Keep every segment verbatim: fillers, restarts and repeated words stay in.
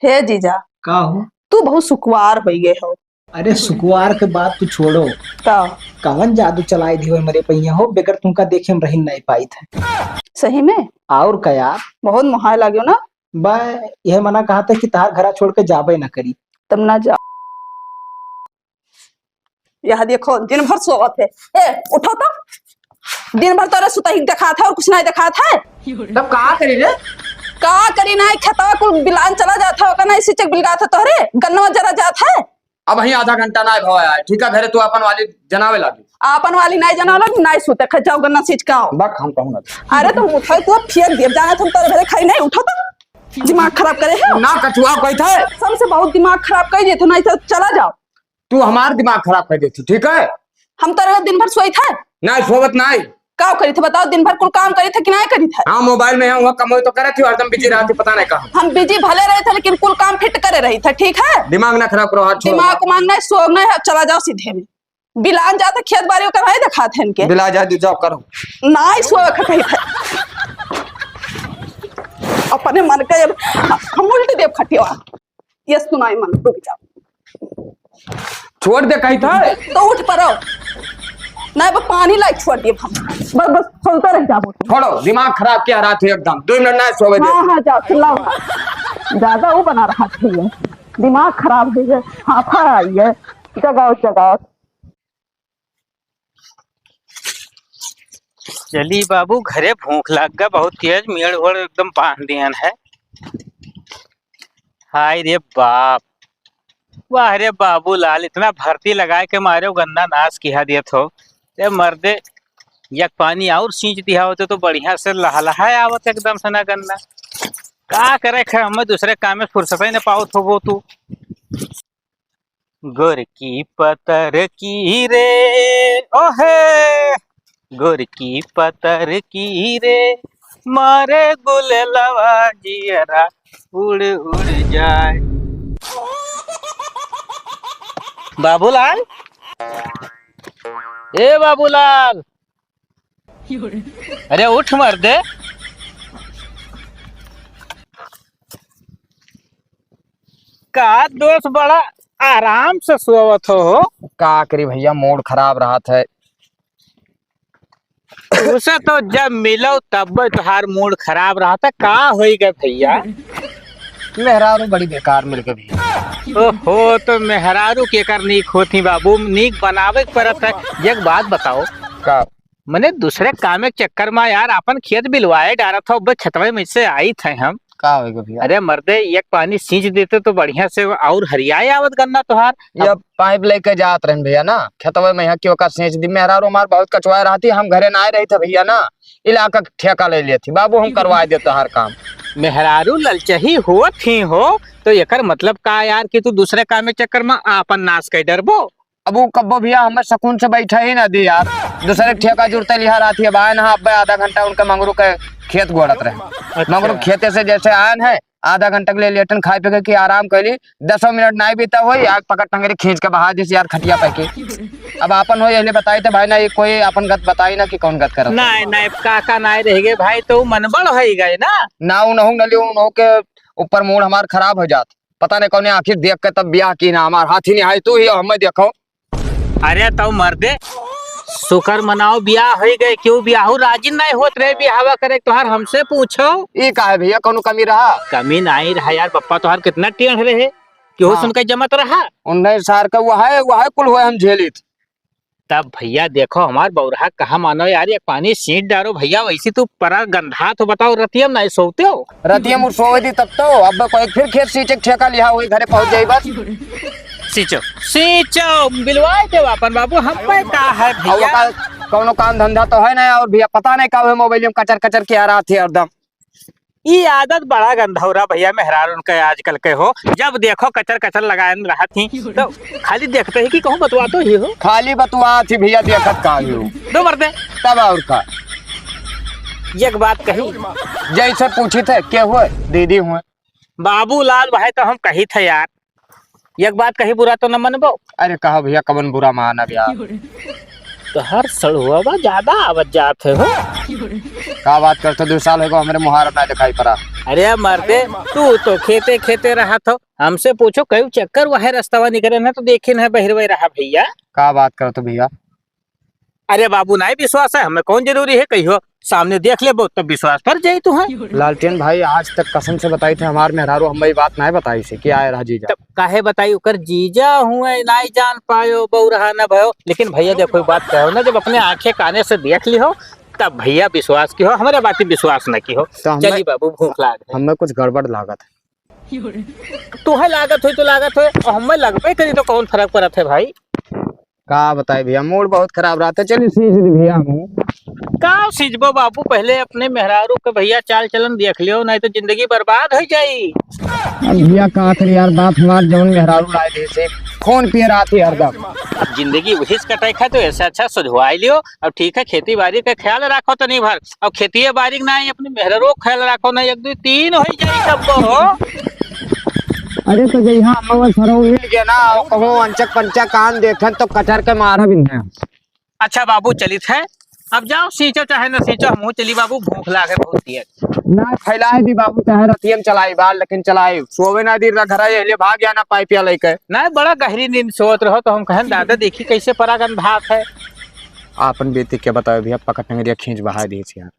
हे जीजा, का हो? तू बहुत सुकुवार होइ गए हो। अरे, सुकुवार के बात तू छोड़ो। का? कवन जादू चलाई दियो हमरे पहिया हो, बगैर तुमका देखे हम रही नहीं पाइत है। सही में? और का यार? बहुत मोहाय लाग्यो ना। बा, यह मना कहा था कि तहार घरा छोड़ के जाबे ना करी। तब ना जा। यह देखो, दिन भर सोवत है। ए, उठो तो। दिन भर तोरे सुतही देखात है और कुछ नहीं देखात है। तब का करी रे? का करी ना, खेतवा कुल बिलान चला जात है, ओकर नहीं सिंचक बिलगात है तोहरे, गन्नवा जरा जात है। अब ही आधा घंटा ना भवा है, ठीक है, घरे तू अपन वाली जनावे लागी। अपन वाली नहीं जनावे लागी, नहीं सुते, खा जाओ गन्ना सींच के आओ। बक हम कहूँ ना। अरे तो उठो, तू फेंक दिए, जाना तुम तोरे घरे खाई नहीं, उठो तो। दिमाग खराब करे है। ना कछुआ कोई था। सबसे बहुत दिमाग खराब कर दिए, तो नहीं तो चला जाओ। तू हमार दिमाग खराब कर देती, ठीक है? हम तोरे दिन भर सोई थे। ना सोवत ना। का करी थे बताओ, दिन भर कुल काम करी थे कि नहीं करी थे? हाँ, मोबाइल में है, वहाँ कमाई तो करे थी, हरदम बिजी रहती, पता नहीं कहाँ। हम बिजी भले रहे थे, लेकिन कुल काम फिट करे रही थे, ठीक है? दिमाग ना खराब करो, हाथ छोड़ो। दिमाग उमाग नहीं, सोग नहीं है, चला जाओ सीधे में। बिलान जाते खेत बाड़ी ओकर नहीं देखात है इनके। बिला जा, जाओ करो। नहीं सोवे के कही थे। अपने मन के अब हम उल्टी देव खटिया। ये सुनाई मन, रुक जाओ। छोड़ दे कही था। तो उठ पड़ो। नहीं, बस पानी लाइक छोड़ दिए हम। बस, बस, चलते रह जाओ। छोड़ो, दिमाग खराब किया रात है एकदम। दो मिनट ना सोवे दे। हाँ, हाँ, जाओ, चिल्लाओ ना। ज्यादा वो बना रहा था ये। दिमाग खराब है ये। हाँ, फा आई है। जगाओ, जगाओ। चली बाबू, घरे भूख लाग गा बहुत तेज, मेड़ होड़ एकदम बांध दियन है। हाय रे बाप, वाह रे बाबूलाल, इतना भर्ती लगाए के मारे गन्ना नाश किहा देत हो। ए मर्दे, एक पानी और सींच दिया होते तो बढ़िया से लहलहाए आवत एकदम से ना गन्ना। का करे खे, हमें दूसरे काम में फुर्सत ही न पावत होबो तू। गोरकी पतरकी रे, ओहे, गोरकी पतरकी रे, मारे गुलेलवा जियरा उड़ उड़ जाए। बाबूलाल, ए बाबूलाल, अरे उठ मर्दे। का दोस्त बड़ा आराम से सोवत हो, हो? का करी भैया, मूड खराब रहत है। उसे तो जब मिलो तब तोहार मूड खराब रहत है। का होई गए भैया? मेहरारू बड़ी बेकार मिल गई भैया। ओहो, तो मेहरारू केकर नीक होती बाबू, नीक बनावे के परत है। एक बात बताओ, का? मने दूसरे काम के चक्कर में यार अपन खेत बिलवाए डारत हो, अब खेतवे में से आई थे हम। का होई गए भैया? अरे मर्दे, एक पानी सींच देते तो बढ़िया से और हरियाए आवत गन्ना तोहार। ये अब पाइप लेके जात रहन भैया ना, खेतवे में यहाँ क्यों का सींच दी। मेहरारू हमार बहुत कचवाए रहती, हम घरे ना आए रही थे भैया ना, इलाका के ठेका ले लेती। बाबू, हम करवाए देते हर काम। मेहरारू ललचही होत ही हो, तो एकर मतलब का यार कि तू दूसरे काम के चक्कर में आपन नाश कर डरबो? अब उ कब्बो भैया हमें सुकून से बैठा ही ना दी यार। दूसरे के ठेका जुड़ते लिहा रहती है, आए ना, अब आधा घंटा उनके मंगरू के खेत गोड़त रहे। अच्छा। मंगरू खेते से जैसे आयन है, आधा घंटा के लिए लेटन खाए पी के कि आराम कैली, दसों मिनट नाई बीता होई, आग पकड़ टंगरी खींच के बहा दिस यार खटिया पे के। अब आपन हो यहले बताई तो भाई ना, ये कोई आपन गत बताई ना कि कौन गत करत। नहीं, नहीं, काका नहीं रह गए भाई, तो मनबड़ हो ही गए ना। ना उनहु न लियो, उनहु के ऊपर मूड हमार खराब हो जात। पता नहीं कौने आखिर देख के तब ब्याह की ना, हमार हाथ ही नहीं आई, तू ही हमें देखो। अरे तौ मर्दे, शुक्र मनाओ, बियाह होई गए। क्यों बियाहू राजी नहीं होत रहे बियाहवा करे? तोहार हमसे पूछो। ई का है भैया, कौनो कमी रहा? कमी नहीं रहा यार, पप्पा तोहार कितना टेढ़ रहे, केहू हाँ। सुन के जमत रहा? उन्नीस साल का वो है, वो है कुल हुए हम झेलित। तब भैया देखो हमार बौरहा कहाँ मानो यार, एक पानी सींच डारो भैया, वैसे तू परा गंधा तो बताओ, रतिया में नहीं सोते हो? रतिया में सोवे दी तब तो, अब कोई फिर खेत सींचे के ठेका लिहा हुई, घरे पहुंच जाई बस। सींचो, सींचो, बिलवाए देव अपन बाबू, हम पे का है और भैया? ओका कौनो काम धंधा तो है ना, और भैया पता नहीं का हुए मोबाइल में कचर कचर किया रहा थे हरदम। ई आदत बड़ा गंधौरा भैया, मेहरारून के आजकल के हो, जब देखो कचर कचर लगाए में रहत ही, तो खाली देखते ही कि कहूँ बतुआ तो ही हो। खाली बतुआ थी भैया, देखत का ही हो। दो मर्दे। तब और का? एक बात कही। जैसे पूछी थे, के हुए? दीदी हुए। बाबूलाल भाई तो हम कही थे यार, एक बात कही बुरा तो न मनबो? अरे कहा भैया, कवन बुरा मानब यार? तोहार सड़ुआ ज्यादा आवत जात है हो। का बात करत हो, दो साल होइगो हमरे मुहार ना दिखाई पड़ा। अरे मर्दे, तू तो खेते खेते रहत हो, हमसे पूछो, कई चक्कर वह रस्तवा निकरे ना तो देखे ना बहिरवे रहा भइया। का बात करत हो भइया? अरे बाबू, नाहीं विश्वास है, हमें कौन जरूरी है, कहियो सामने देख लेबो तब विश्वास पर जाई तू है। लालटेन भाई, आज तक कसम से बताई थे, हमार मेहरारू हमें ई बात नाहीं बताई से कि आए रहा जीजा। तब काहे बताई, ओकर जीजा हुए, नाहीं जान पायो, बउरहा न भयो। लेकिन भइया देखो, बात कहो ना, जब अपने आंखें काने से देख ली हो, तब भइया विश्वास की हो, हमरे बात पे विश्वास न की हो। तो हमें, चली बाबू, भूख लाग है। हमें कुछ गड़बड़ लागत है। तोहे लागत होई तो लागत होई, और हमें लगबे करी तो कौन फर्क पड़त है भाई? का बताई भइया, मूड बहुत खराब रहत है। चली सींच दी भइया, हम का सींचबो बाबू, पहले अपने मेहरारू के भइया चाल चलन देख लियो, नाहीं तो जिंदगी बर्बाद होइ जाई। अब भइया का करी यार, बाप हमार जौन मेहरारू लाए दे से फोन पे रहती हरदम। अब जिंदगी वही से कटाई खाए तो ऐसे अच्छा सुधवाई लियो। अब ठीक है, खेती बारी का ख्याल राखो तनी भर, अब खेतिए बारी का नाहीं, अपने मेहरारू का ख्याल राखो, नाहीं एक दो तीन होइ जाई सबको हो। अरे तो जइहा अम्मा सरऊ मिल गया ना, कहूँ अंचक पंचक कान देखन तो कटहर के मारा भी नहीं। अच्छा बाबू, चलित है, अब जाओ, सींचो चाहे न सींचो, हमहू चली बाबू, भूख लागे बहुत तेज। ना, फैलाए दी बाबू, चाहे रतियन चलाई बाल, लेकिन चलाई, सोवे ना दी घर, ये ले भाग जाना पाइपिया लेके। ना, बड़ा गहरी नींद सोवत रहो, तो हम कहन, दादा देखी कैसे परागन भात है। आपन बेटी के बताओ भइया, पकड़ टंगरिया खींच बहाए दी यार।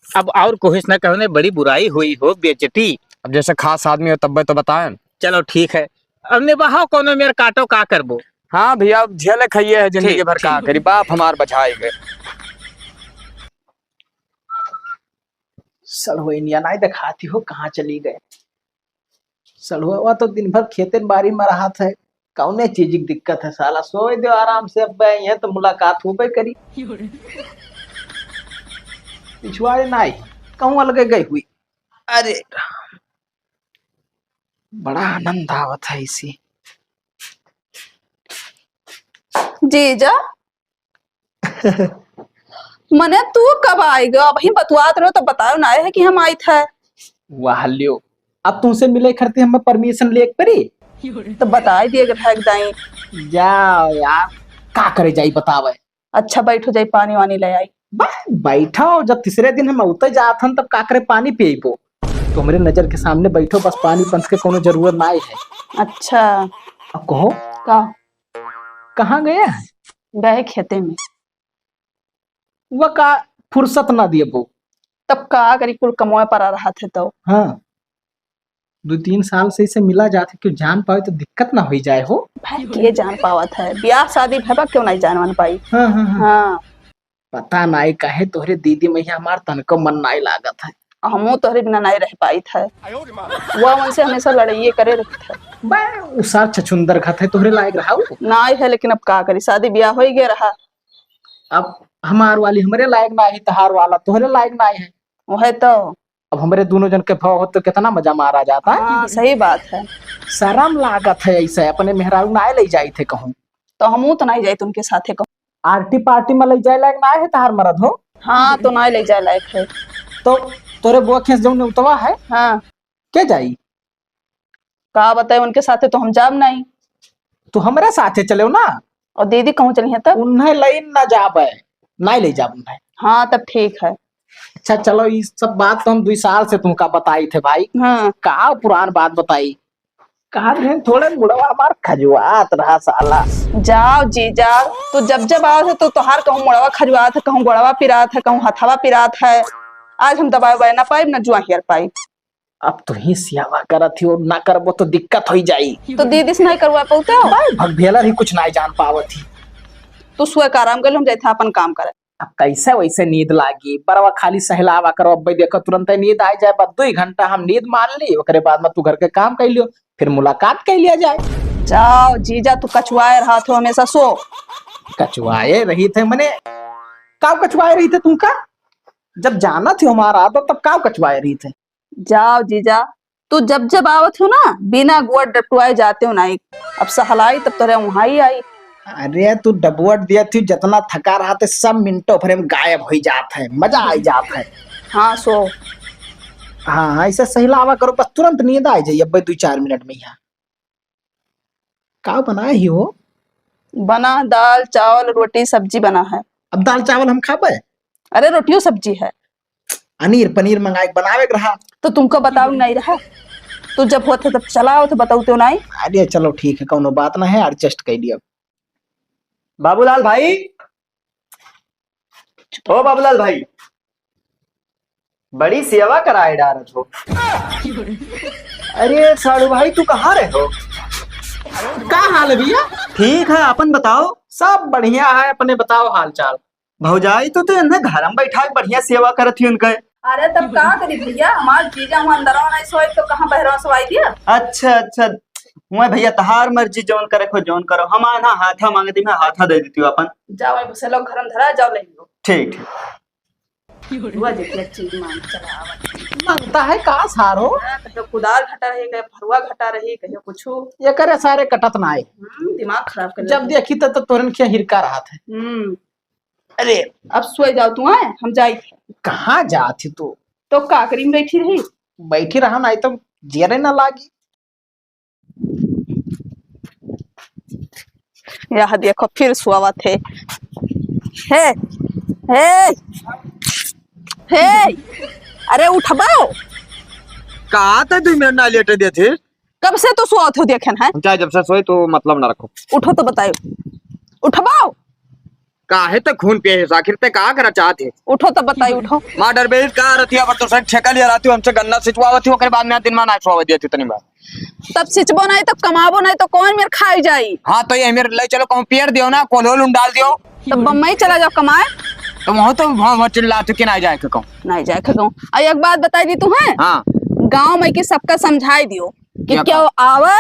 अब और कोशिश ना करो, बड़ी बुराई हुई हो, बेइज्जती। अब जैसे खास आदमी हो, तब्बे तो बताएं। चलो ठीक है, अब निबाहो कोनो मेर काटो, का करबो? हाँ भइया, अब झेले खाइए है जिंदगी ठीक, भर, का ठीक। करी, बाप हमार बझाए गए। सड़ुआ इनिया नाहीं देखाती हो, कहाँ चली गए? सड़ुआ तो दिन भर खेते बारी में रहत है, कौने चीज की दिक्कत है साला, सोए दो आराम से, अब ये तो मुलाकात होबे करी। पिछुआरे नाहीं, कहूँ अलगे गई हुई। अरे राम, बड़ा आनंद आवत है इसी। जीजा, मने तू कब आइगा? अबहीं बतुआत रहो तो बतायो नाहीं है कि हम आइत है। वाह ल्यो, अब तुमसे मिले खातिर हमें permission लेके पड़ी? तो बताई दिए के फेंक दाई। जाओ यार, का करे जाई बतावे। अच्छा बैठो, जाई पानी वानी ले आई। बा-, बैठो, जब तीसरे दिन हम उतर जात हन तब का करे पानी पीबो? तो हमरे नजर के सामने बैठो, बस पानी पंथ के कोनो जरूरत नाहीं है। अच्छा। अब कहो, का? कहाँ गया है? गए खेते में। वह का फुर्सत ना दिए बो। तब का करी, कुल कमवा परा रहत है तो। हाँ, दो तीन साल से इसे मिला जात है, क्यों जान पावे तो दिक्कत ना होई जाए हो। भाई के जान पावत है, ब्याह शादी भवा क्यों नहीं जान मान पाई। हाँ, हाँ, हाँ। हाँ। पता नाहीं काहे तोहरे दीदी मैया हमार तनको मन नाहीं लागत है। हमहू तोहरे बिना नाहीं रह पाइत है। वह उनसे हमेशा लड़ाइये करे रहत है। बे, उ सार छछुंदर घात है, तोहरे लायक रहा उ? नाहीं है, लेकिन अब का करी, शादी ब्याह होइ गया रहा। अब हमार वाली हमरे लायक नाहीं है, तहार वाला तोहरे लायक नाहीं है। वह तो। अब हमरे दोनों जन के भाव हो तो कितना मजा मारा जाता है। हाँ, सही बात है। शर्म लागत है ऐसे, अपने मेहरारू नाहीं ले जाइत है कहूँ। तो हमहू तो नाहीं जाइत उनके साथे कहूँ। आरती पार्टी में ले जाए लायक नाहीं है तहार मरद हो। हाँ, तो नाहीं ले जाए लायक है। तो तोरे बुआ खेस जौन उतवा है, हाँ। के जाई? का बताई, उनके साथे तो हम जाब नाहीं। तू हमरे साथे चलेउ ना। और दीदी कहूँ चली है तब? उन्हें लइन ना जाबे, नाहीं ले जाब उन्हें। हाँ, तब ठीक है। अच्छा चलो, ई सब बात तो हम दुई साल से तुमका बताइत है भाई। हाँ। का पुरान बात बताई? कहा रहे थोड़े मुड़वा हमार खजुआत रहा साला। जाओ जीजा, तू जब जब आवत है तो तोहार कहूँ मुड़वा खजुआत है, कहूँ गोड़वा पिरात है, कहूँ हथवा पिरात है। आज हम दवाई उवाई ना पाइब, ना जुआ हेर पाइब। अब तू ही सियावा करत ही, ना करबो तो दिक्कत होई जाई। तो दीदी से नहीं करवा पाउते हो? भाई भगभेलर ही कुछ नहीं जान पावत ही। तू सुए का आराम कर लो, हम जाइत है अपन काम करे। अब कैसे वैसे नींद लागी, बरवा खाली सहलावा करो, अब देखो तुरंते नींद आ जाए, बस दुई घंटा हम नींद मार ली, ओकरे बाद में तू घर के काम कर लियो, फिर मुलाकात कर लिया जाए। जाओ जीजा, तू कचुआए रहत हो हमेशा, सो। कचुआए रही थे मने, काव कचुआए रही थे तुमका? जब जानत ही हमार आदत, तब काव कचुआए रही थे? जाओ जीजा, तू जब जब आवत हो ना, बिना गोड़ डटुआए जाते हो ना, अब सहलाई तब तोरे वहाँ ही आई। अरे तू डबुअट दिया थी, जितना थका रहा थे सब मिनटों भरे में गायब हो जात है, मजा आ जात है। हाँ सो। हाँ, ऐसे सहलावा करो, बस तुरंत नींद आ जाए अब दो चार मिनट में। यहाँ का बनाए ही हो? बना दाल, चावल, रोटी, सब्जी बना है। अब दाल चावल हम खाबे? अरे, रोटियो सब्जी है। अनीर पनीर मंगाए के बनावे के रहा। तो तुमको बताऊ नहीं रहा? तो जब होत है तब चला आवत है, बताऊ तो नहीं। अरे चलो ठीक है, कौनो बात ना है, adjust कर लिया। बाबूलाल भाई, ओ बाबूलाल भाई, बड़ी सेवा कराए डारत हो। अरे साढ़ू भाई, तू कहाँ रहे हो? का हाल है भैया? ठीक है, अपन बताओ। सब बढ़िया है, अपने बताओ हाल चाल। भौजाई तो, तो इन्हें घर में बैठा के बढ़िया सेवा करत ही उनके। अरे तब का करी भैया, हमार जीजा हुआ अंदरवा नहीं सोए तो कहाँ बहरवा सोआई दिया? अच्छा, अच्छा। हुआ भैया, तहार मर्जी, जौन करे खो जौन करो, हम आना हाथा मांगे दी, मैं हाथा दे देती हूँ अपन। जाओ, वहीं घुसे लोग घर में धरा, जाओ ले लो। ठीक, ठीक। हुआ देखिए, अच्छी मांग चला आवत। मांगता है का सारो? हाँ, कहियो कुदार घटा रही, कहियो फरुआ घटा रही, कहियो कुछ। ये करे सारे कटत ना आए। हम्म, दिमाग खराब कर जब लेते। देखी तो, तो तोरन खिया हिरका रहा था। हम्म। अरे। अब सोए जाओ तू, आए, हम जाई। कहाँ जात ही तू? तो काकरी में बैठी रही। बैठी रहा, नहीं तो जियरे ना लागी। यह देखो, फिर सोवत है। हे, हे, हे, अरे उठबाओ। का त दुइ मिनट ना लेटे देत ही? कब से तो सोवत हो, देखेन है। हम चाहे जब से सोए तो मतलब ना रखो। उठो तो बताओ, उठबाओ। काहे त खून पिए है आखिर, ते का करा चाहत है? उठो तो बताई, उठो। मार डर बेइज्जत का रतिया पर तो सर ठेका लिया रहती हो, हमसे गन्ना सिंचवावत ही, ओकरे बाद में दिन में ना सोवे दिया तनी बार। तब सिंचबो नहीं तो कमाबो नहीं तो कौन मेर खाई जाई? हाँ तो ये मेरे ले चलो कहूँ पेड़ दियो ना, कोल्हो लून डाल दियो। तो बम्बई चला जाओ कमाए। तो वहाँ तो वहाँ, वहाँ चिल्ला तू कि ना जाए के कहूँ। नहीं जाए के कहूँ। आ एक बात बताई दी तू है? हाँ। गाँव में कि सबका समझाई दियो। कि क्या केहू आवे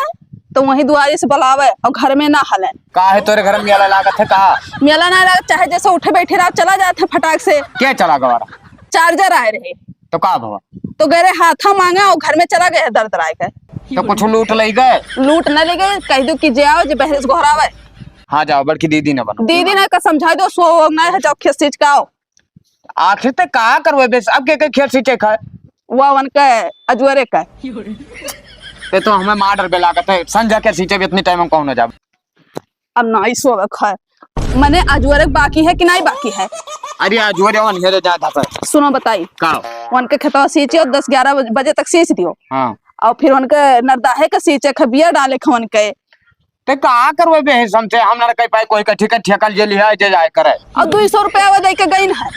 तो वहीं दुआरी से बुलावे और घर में ना हले। का है तोरे घर में मेला लागत है का? मेला ना लागत, चाहे जैसे उठे बैठे रहा चला जात है फटाक से। क्या चला गवारा? चार्जर आए रहे। तो का भवा? तो गए रहे हाथा मांगे और घर में चला गए है दरदराए के। तो कुछ लूट ले गए? लूट न ले गए, कह दो कि जे आओ जे बहरे से गोहरावे। हाँ जाओ, बड़की दीदी न बनो। दीदी ने का समझा दो, सो ना है, जाओ खेत सींच के आओ। आखिर ते का करवे बे, अब के, के खेत सींचे खाए? वा वन का है, अजुअरे का है। ते तो हमें मार डर बे लागत है, संझा के सींचे भी इतनी टाइम हम कहूँ ना जाब। अब नाई सोवे खाए, मने अजुअरे बाकी है कि नाई बाकी है? अरे अजुअरे वन हेरे जाता है। सुनो बताई। का? वन के खेतवा सींचे और दस ग्यारह बज-, बजे तक सींच दियो। हाँ। और फिर वन के नरदाहे के सींचे खे बिया डाले खे वन के। ते का करवे बे, हमसे हम ना कह पाए, कोई का ठेका, ठेका ले लिया, जे जाए करे। और दुई सौ रुपया वो दे के गई न है।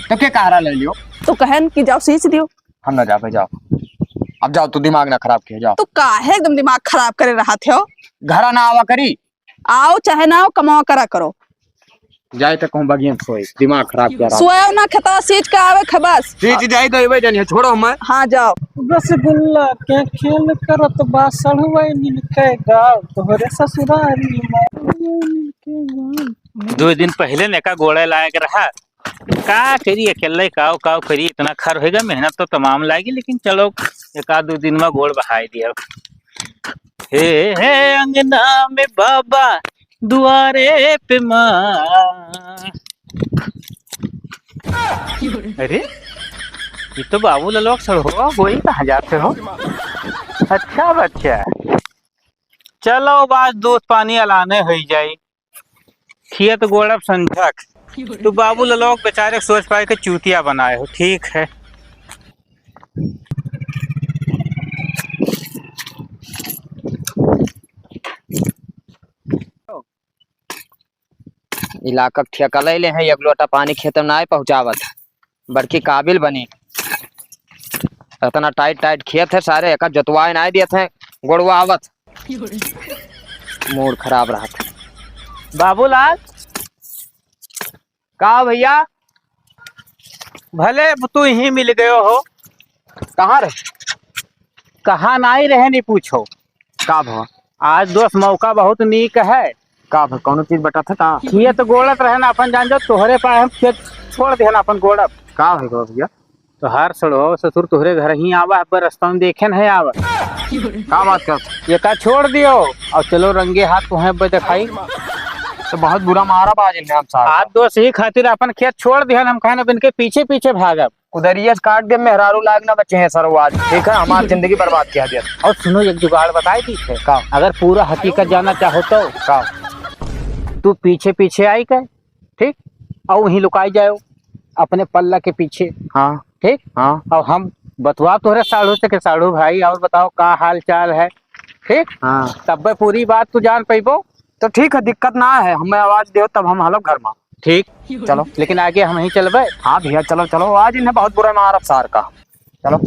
तो के कहा रहा ले लियो? तो कहन कि जाओ सींच दियो। हम ना जाबे, जाओ। अब जाओ, तू दिमाग ना खराब किया, जाओ। तू काहे एकदम दिमाग खराब करे रहत हो? घरा ना आवा करी। आओ चाहे ना आओ, कमावा करा करो। जाए तो कहूँ बगियन सोए, दिमाग खराब किया रहा। सोए ना, खेतवा सींच के आवे खे बस। सींच जाए तो एबे जानिए, छोड़ो हमें। हाँ, जाओ। रसगुल्ला के खेल करत बा सढ़ुआइन के गाँव, तोहरे ससुरारी में। दो दिन पहले नेका गोड़े लायक रहा, का करी अकेले, काव काव करी, इतना खर होएगा, मेहनत तो तमाम लागी, लेकिन चलो एक आध दो दिन में गोड़ बहाई दिया। हे, हे अंगना में बाबा, दुआरे पे माँ। अरे, ये तो बाबू ललवा के सड़हुआ होई, कहाँ जाते हो? अच्छा बच्चा, चलो बस दूध पानी अलाने होई जाई, खेत गोड़ब संझक। तू बाबू ललवा के बेचारे के सोच पाए के चूतिया बनाए हो, ठीक है। इलाका के ठेका ले ले हैं, एक लोटा पानी खेत में नाय पहुँचावत। बड़की काबिल बनी। इतना टाइट टाइट खेत है, सारे एका जोतवाए नाय दियत हैं, गोड़वा आवत। मूड खराब रहत। बाबूलाल। का भैया? भले अब तू यहीं मिल गयो हो। कहाँ रहे? कहाँ नाई रहे, नहीं पूछो। का भवा? आज दोस्त मौका बहुत नीक है। का भवा, कौनो चीज बटा था का? ये तो गोलत रहे ना, अपन जान जाओ, तोहरे पाए हम खेत छोड़ दे ना अपन गोड़ब। का भवा भैया? तो हर सड़ो ससुर तोहरे घर ही आवा, अब रास्ता में देखे नहीं आवा। का बात करत? ये का छोड़ दियो और चलो रंगे हाथ तुम्हें अब दिखाई। तो बहुत बुरा मारा बाज इन्हें हम साहब। आज दोस्त ही खातिर अपन खेत छोड़ दिहन, हम कहन अब इनके पीछे पीछे भागब। कुदरिया से काट दे, मेहरारू लाग ना बचे हैं सर, वो आज ठीक है, हमारी जिंदगी बर्बाद किया दिया। और सुनो, एक जुगाड़ बताई दी थे। का? अगर पूरा हकीकत जानना चाहो तो का? तू पीछे पीछे आई के, ठीक, और वहीं लुकाई जाओ अपने पल्ला के पीछे। हाँ। ठीक? हाँ। और हम बतवा तोहरे साढ़ू से कि साढ़ू भाई, और बताओ का हाल चाल है, ठीक? हाँ। तब्बे पूरी बात तू जान पइबो। तो ठीक है, दिक्कत ना है, हमें आवाज दियो तब हम हलब घर मा। ठीक। चलो। लेकिन आगे हमहीं चलबे। हाँ भइया, चलो, चलो, आज इन्हें बहुत बुरा मारब सार का। चलो।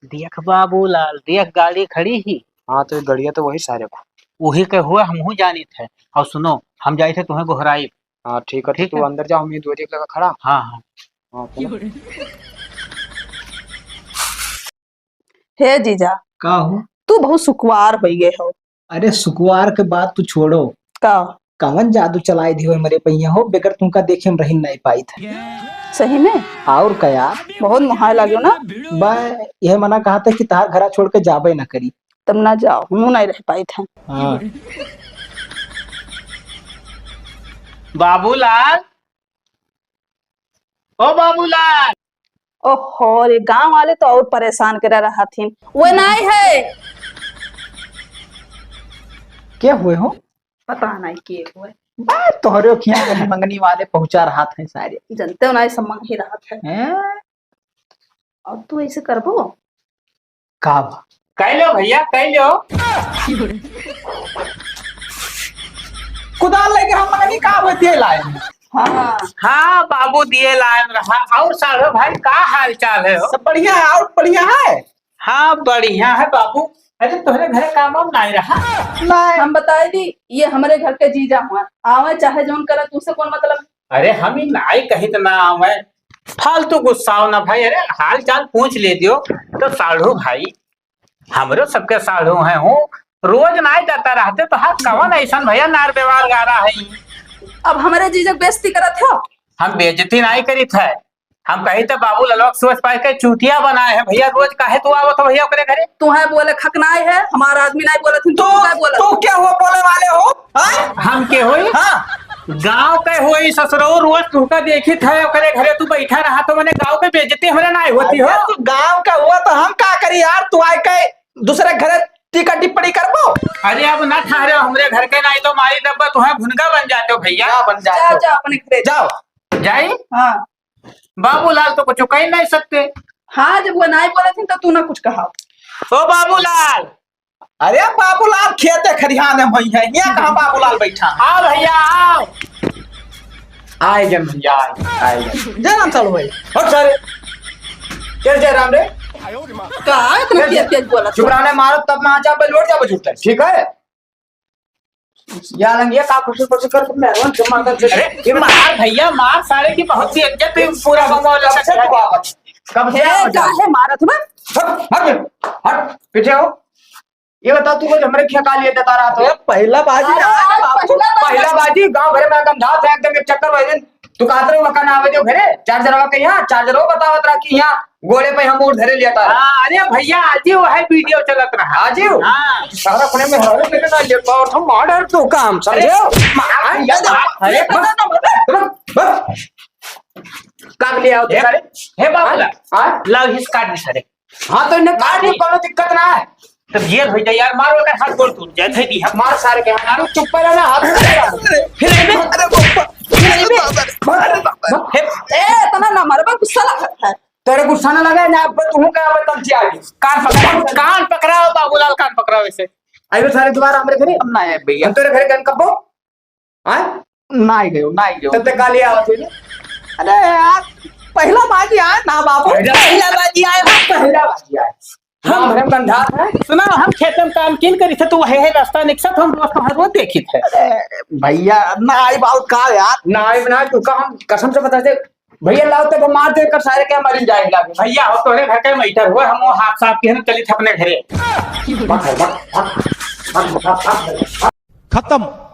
देख बाबूलाल, देख गाड़ी खड़ी ही। हाँ, तो ये गड़िया तो वही सारे को। वही के हुआ, हमहू जानित है। और सुनो, हम जाइत है तुहें गोहराई। हाँ, ठीक है, तो ठीक तू है। अंदर जाओ, हम ये दो एक लगा खड़ा। हाँ, हाँ। हाँ, चलो। हे जीजा, का हो? तू बहुत सुकुवार होइ गए हो। अरे, सुकुवार के बात तू छोड़ो। का? कवन जादू चलाए दियो हमरे पहिया हो, बगैर तुमका देखे हम रही नहीं पाइत है। सही में? और का यार? बहुत मोहाय लाग्यो ना? बा, यह मना कहा था कि तार घरा छोड़ के जाबे ना करी। तब ना जाओ, हमहू नहीं रह पाइत है। हाँ। बाबूलाल, ओ बाबूलाल। ओहो, ये गांव वाले तो और परेशान करे रहत हिन। वो नहीं है। के हुए हो? पता नहीं के हुए। बा, तोहरे खिया गली मंगनी वाले पहुंचा रहत हैं सारे। जनते हो ना, ये सब मंग ही रहत है। हैं? और तू ऐसे करबो? का बा? कह लो भइया, कह लो। कुदाल लेके हम आगे का होते लाए? हाँ। हाँ बाबू, दिए लाए रहा। और साढ़ू भाई, का हाल चाल है हो? सब बढ़िया है, और बढ़िया है? हाँ, बढ़िया है बाबू। अरे, तोहरे घरे काम वाम नाई रहा? नहीं। हम बताई दी, ये हमरे घर के जीजा हुआ, आवे चाहे जौन करे, तुमसे कौन मतलब? अरे, हम ही नाई कहित ना आवे, फालतू गुस्साओ ना भाई। अरे, हाल चाल पूछ ले दियो तो साढ़ू भाई, हमरो सबके साढ़ू हैं हूँ, रोज नाई जाता रहते तो हाँ, कवन ऐसन भइया नार व्यवहार गा रहा है? अब हमरे जीजा के बेइज्जती करत हो? हम बेइज्जती नाई करित है, हम कही तो बाबू ललवा के सोच पाए के चूतिया बनाए हैं भइया, रोज काहे तू आवत हो भइया ओकरे घरे? तू है बोले खक नाई है, हमारा आदमी नाई बोलत हिन, तू तू, क्या बोलत? तू क्या हुआ बोले वाले हो? हाँ? हम के होई? हाँ। गांव के होई ससुरो, रोज तुमका देखित है ओकरे घरे तू बैठा रहा तो मने गांव के बेइज्जती हमरे नाई होती हो। अरे तू गांव का हुआ तो हम का करी यार, तू आए के दूसरे घरे टीका टिप्पणी करबो? अरे अब ना ठहरे, हमरे घर के नाई तो मारी दब्बा तुहे भुनगा बन जाते हो भइया। क्या बन जाते जाओ, हो? जाओ अपने घरे। जाओ। जाई? हाँ। बाबूलाल तो कुछ कह नहीं सकते। हाँ, जब वो नाई बोले थे तो तू ना कुछ कहा। ओ बाबूलाल। अरे बाबूलाल खेते खरिहान में होई है, यहाँ कहाँ बाबूलाल बैठा है? आओ भइया, आओ। आए जन भइया, आए, आए जन। जय राम सालू भाई। हट सारे। चल जय राम रे। का इतना तेज तेज बोला? चुप रहने मारो, तब ना आ जा, लौट जा, बजूता है, ठीक है? या लंगिया का खुशी खुशी कर, तुम मेहरबान जमा कर दे। अरे, ये मार भइया, मार सारे की बहुत ही इज्जत है, पूरा गाँव वाला कब से तू आवत? कब से ए, आवत? काहे मारत बा? हट, हट, हट, पीछे हो। ये बताओ, तू रोज हमरे खिया का लिए देता रहा तो? ये पहला बाजी अरे, ना है आज बाबू। पहला बाजी। पहला बाजी, गाँव भर में गंधात है एकदम, एक चक्कर वही दिन तू कहत रहे, "वका ना आवे जो घरे, चार्जर वका यहाँ, चार्जर वो बतावत रहा कि यहाँ गोड़े पे हम उठ धरे लिया था।" हाँ, अरे भइया, आज ही वो है वीडियो चलत रहा। आज ही वो? हाँ। सारा अपने में हरे लेके ना लेता और हम ऑर्डर तो काम, समझे? अरे, मार, भइया, मार, अरे, बस, बस, बस। काट लिया होते हे, सारे। हे बाबूलाल, हाँ? लाओ, हिस काट दे सारे। हाँ, तो इन्हें काट दे, नहीं। कोनो दिक्कत ना है। तब जेल हो जाए यार, मारो, अगर हाथ गोड़ टूट जाए, थे दी हम। मार सारे के, मारो, चुप पर रहना, हाथ गोड़ टूट जाए। फिर इन्हें, अरे बाबा, फिर इन्हें, अरे बाबा। हे, ए, इतना ना मारो, बस गुस्सा लगता है। तेरे गुस्सा ना लगे ना, अब तू का, अब तमची आ गई। कान पकड़, कान पकड़ाओ बाबूलाल, कान पकड़ाओ इसे। अरे सारे दोबारा हमरे घरे हम ना आए भइया। हम तेरे घरे गन कब्बो? हाँ? नाई गयो, नाई गयो। तब तक गाली आवत है ना? अरे यार, पहला बाजी आए ना बाबू। पहला, पहला बाजी आए, हाँ, पहला बाजी आए। हम हम, हम गंधात है। सुना, हम खेत में काम किन करी थे, तो वह है रास्ता निकसा, तो हम रोज तुम्हारे रोज देखी थे। अरे भइया, ना आई बाबू का यार? ना आई ना, तू का हम कसम से बता दे। भइया लाओ तो मार दे कर सारे क्या मरिन जाएगा। भइया, हो तोरे घर के मैटर हुआ, हम वो हाथ साफ के हम चली थे अपने घरे। भाग, भाग, भाग, भाग, भाग, भाग, भाग। खत्म।